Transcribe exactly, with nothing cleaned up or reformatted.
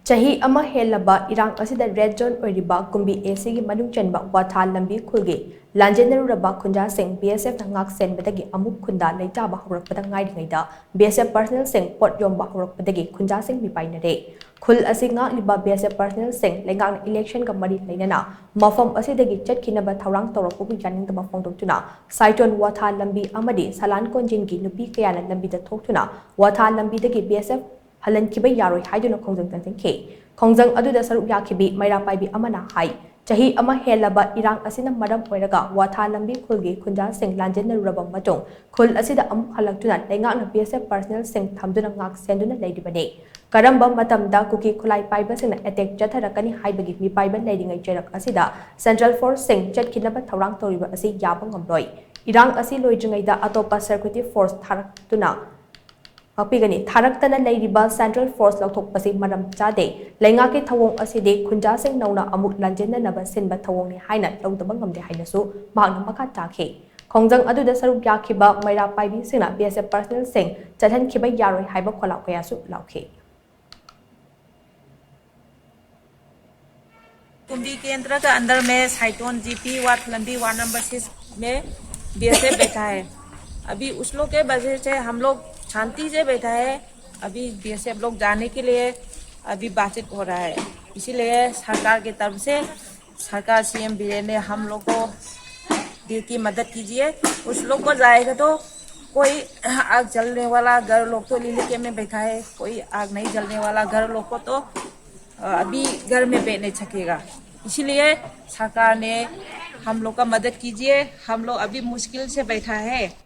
ꯆꯍꯤ ꯑꯃ ꯍꯦꯜꯂꯕ ꯏꯔꯥꯡ ꯑꯁꯤꯗ ꯔꯦꯗ ꯖꯣꯟ ꯑꯣꯏꯔꯤꯕ ꯀꯨꯝꯕꯤ ꯑꯦꯁꯤꯒꯤ ꯃꯅꯨꯡ ꯆꯟꯕ ꯋꯥꯊꯥ ꯂꯝꯕꯤ ꯈꯨꯜꯒꯤ ꯂꯥꯟꯖꯦꯟꯅꯔꯨꯔꯕ ꯈꯨꯟꯖꯥꯁꯤꯡ ꯕꯤ ꯑꯦꯁ ꯑꯦꯐꯅ ꯉꯥꯛ ꯁꯦꯟꯕꯗꯒꯤ ꯑꯃꯨꯛ ꯈꯨꯟꯗꯥ ꯂꯩꯇꯥꯕ ꯍꯧꯔꯛꯄꯗ ꯉꯥꯏꯔꯤꯉꯩꯗ ꯕꯤ ꯑꯦꯁ ꯑꯦꯐ ꯄꯥꯔꯁꯅꯦꯜꯁꯤꯡ ꯄꯣꯠ ꯌꯣꯟꯕ ꯍꯧꯔꯛꯄꯗꯒꯤ ꯈꯨꯟꯖꯥꯁꯤꯡ ꯃꯤꯄꯥꯏꯅꯔꯦ꯫ ꯈꯨꯜ ꯑꯁꯤ ꯉꯥꯛꯂꯤꯕ ꯕꯤ ꯑꯦꯁ ꯑꯦꯐ ꯄꯥꯔꯁꯅꯦꯜꯁꯤꯡ ꯂꯩꯉꯥꯛꯅ ꯏꯂꯦꯛꯁꯟꯒ ꯃꯔꯤ ꯂꯩꯅꯅ ꯃꯐꯝ ꯑꯁꯤꯗꯒꯤ ꯆꯠꯈꯤꯅꯕ ꯊꯧꯔꯥꯡ ꯇꯧꯔꯛꯄꯕꯨ ꯌꯥꯅꯤꯡꯗꯕ ꯐꯣꯡꯗꯣꯛꯇꯨꯅ ꯁꯥꯏꯇꯣꯟ ꯋꯥꯊꯥ ꯂꯝꯕꯤ ꯑꯃꯗꯤ ꯁꯂꯥꯟ ꯀꯣꯟꯖꯤꯟꯒꯤ ꯅꯨꯄꯤ ꯀꯌꯥꯅ ꯂꯝꯕꯤꯗ ꯊꯣꯛꯇꯨꯅ ꯋꯥꯊꯥ ꯂꯝꯕꯤꯗꯒꯤ ꯕꯤ ꯑꯦꯁ ꯑꯦꯐ ꯍꯜꯍꯟꯈꯤꯕ ꯌꯥꯔꯣꯏ ꯍꯥꯏꯗꯨꯅ ꯈꯣꯡꯖꯪ ꯆꯪꯁꯤꯟꯈꯤ꯫ ꯈꯣꯡꯖꯪ ꯑꯗꯨꯗ ꯁꯔꯨꯛ ꯌꯥꯈꯤꯕꯤ ꯃꯩꯔꯥ ꯄꯥꯏꯕꯤ ꯑꯃꯅ ꯍꯥꯏ, ꯆꯍꯤ ꯑꯃ ꯍꯦꯜꯂꯕ ꯏꯔꯥꯡ ꯑꯁꯤꯅ ꯃꯔꯝ ꯑꯣꯏꯔꯒ ꯋꯥꯊꯥ ꯂꯝꯕꯤ ꯈꯨꯜꯒꯤ ꯈꯨꯟꯖꯥꯁꯤꯡ ꯂꯥꯟꯖꯦꯟꯅꯔꯨꯔꯕ ꯃꯇꯨꯡ ꯈꯨꯜ ꯑꯁꯤꯗ ꯑꯃꯨꯛ ꯍꯜꯂꯛꯇꯨꯅ ꯂꯩꯉꯥꯛꯅ ꯕꯤ ꯑꯦꯁ ꯑꯦꯐ ꯄꯥꯔꯁꯅꯦꯜꯁꯤꯡ ꯊꯝꯗꯨꯅ ꯉꯥꯛ ꯁꯦꯟꯗꯨꯅ ꯂꯩꯔꯤꯕꯅꯤ꯫ ꯀꯔꯝꯕ ꯃꯇꯝꯗ ꯀꯨꯀꯤ ꯈꯨꯠꯂꯥꯏ ꯄꯥꯏꯕꯁꯤꯡꯅ ꯑꯦꯇꯦꯛ ꯆꯠꯊꯔꯛꯀꯅꯤ ꯍꯥꯏꯕꯒꯤ ꯃꯤꯄꯥꯏꯕ ꯂꯩꯔꯤꯉꯩ ꯆꯩꯔꯛ ꯑꯁꯤꯗ ꯁꯦꯟꯇ꯭ꯔꯦꯜ ꯐꯣꯔꯁꯁꯤꯡ ꯆꯠꯈꯤꯅꯕ ꯊꯧꯔꯥꯡ ꯇꯧꯔꯤꯕ ꯑꯁꯤ ꯌꯥꯕ ꯉꯝꯂꯣꯏ꯫ ꯏꯔꯥꯡ ꯑꯁꯤ ꯂꯣꯏꯗ꯭ꯔꯤꯉꯩꯗ ꯑꯇꯣꯞꯄ ꯁꯦꯀ꯭ꯌꯨꯔꯤꯇꯤ ꯐꯣꯔꯁ ꯊꯥꯔꯛꯇꯨꯅ ꯉꯥꯛꯄꯤꯒꯅꯤ꯫ ꯊꯥꯔꯛꯇꯅ ꯂꯩꯔꯤꯕ ꯁꯦꯟꯇ꯭ꯔꯦꯜ ꯐꯣꯔꯁ ꯂꯧꯊꯣꯛꯄꯁꯤ ꯃꯔꯝ ꯆꯥꯗꯦ꯫ ꯂꯩꯉꯥꯛꯀꯤ ꯊꯧꯑꯣꯡ ꯑꯁꯤꯗꯤ ꯈꯨꯟꯖꯥꯁꯤꯡ ꯅꯧꯅ ꯑꯃꯨꯛ ꯂꯥꯟꯖꯦꯟꯅꯅꯕ ꯁꯤꯟꯕ ꯊꯧꯑꯣꯡꯅꯤ ꯍꯥꯏꯅ ꯂꯧꯗꯕ ꯉꯝꯗꯦ ꯍꯥꯏꯅꯁꯨ ꯃꯍꯥꯛꯅ ꯃꯈꯥ ꯇꯥꯈꯤ꯫ ꯈꯣꯡꯖꯪ ꯑꯗꯨꯗ ꯁꯔꯨꯛ ꯌꯥꯈꯤꯕ ꯃꯩꯔꯥ ꯄꯥꯏꯕꯤꯁꯤꯡꯅ ꯕꯤ ꯑꯦꯁ ꯑꯦꯐ ꯄꯥꯔꯁꯅꯦꯜꯁꯤꯡ ꯆꯠꯍꯟꯈꯤꯕ ꯌꯥꯔꯣꯏ ꯍꯥꯏꯕ ꯈꯣꯜꯂꯥꯎ ꯀꯌꯥꯁꯨ ꯂꯥꯎꯈꯤ꯫ कुंभी केंद्र के अंदर में साइटोन जीपी वार्ड लंबी वार्ड नंबर सिक्स में बीएसएफ बैठा है। अभी उस लोग के वजह से हम लोग शांति से बैठा है। अभी बीएसएफ लोग जाने के लिए अभी बातचीत हो रहा है। इसीलिए सरकार की तरफ से सरकार सीएम बिरेन ने हम लोग को दिल की मदद कीजिए। उस लोग को जाएगा तो कोई आग जलने वाला घर लोग तो लीली के में बैठा है, कोई आग नहीं जलने वाला घर लोग को तो अ, अभी घर में बैठ नहीं सकेगा। इसीलिए सरकार ने हम लोग का मदद कीजिए। हम लोग अभी मुश्किल से बैठा है।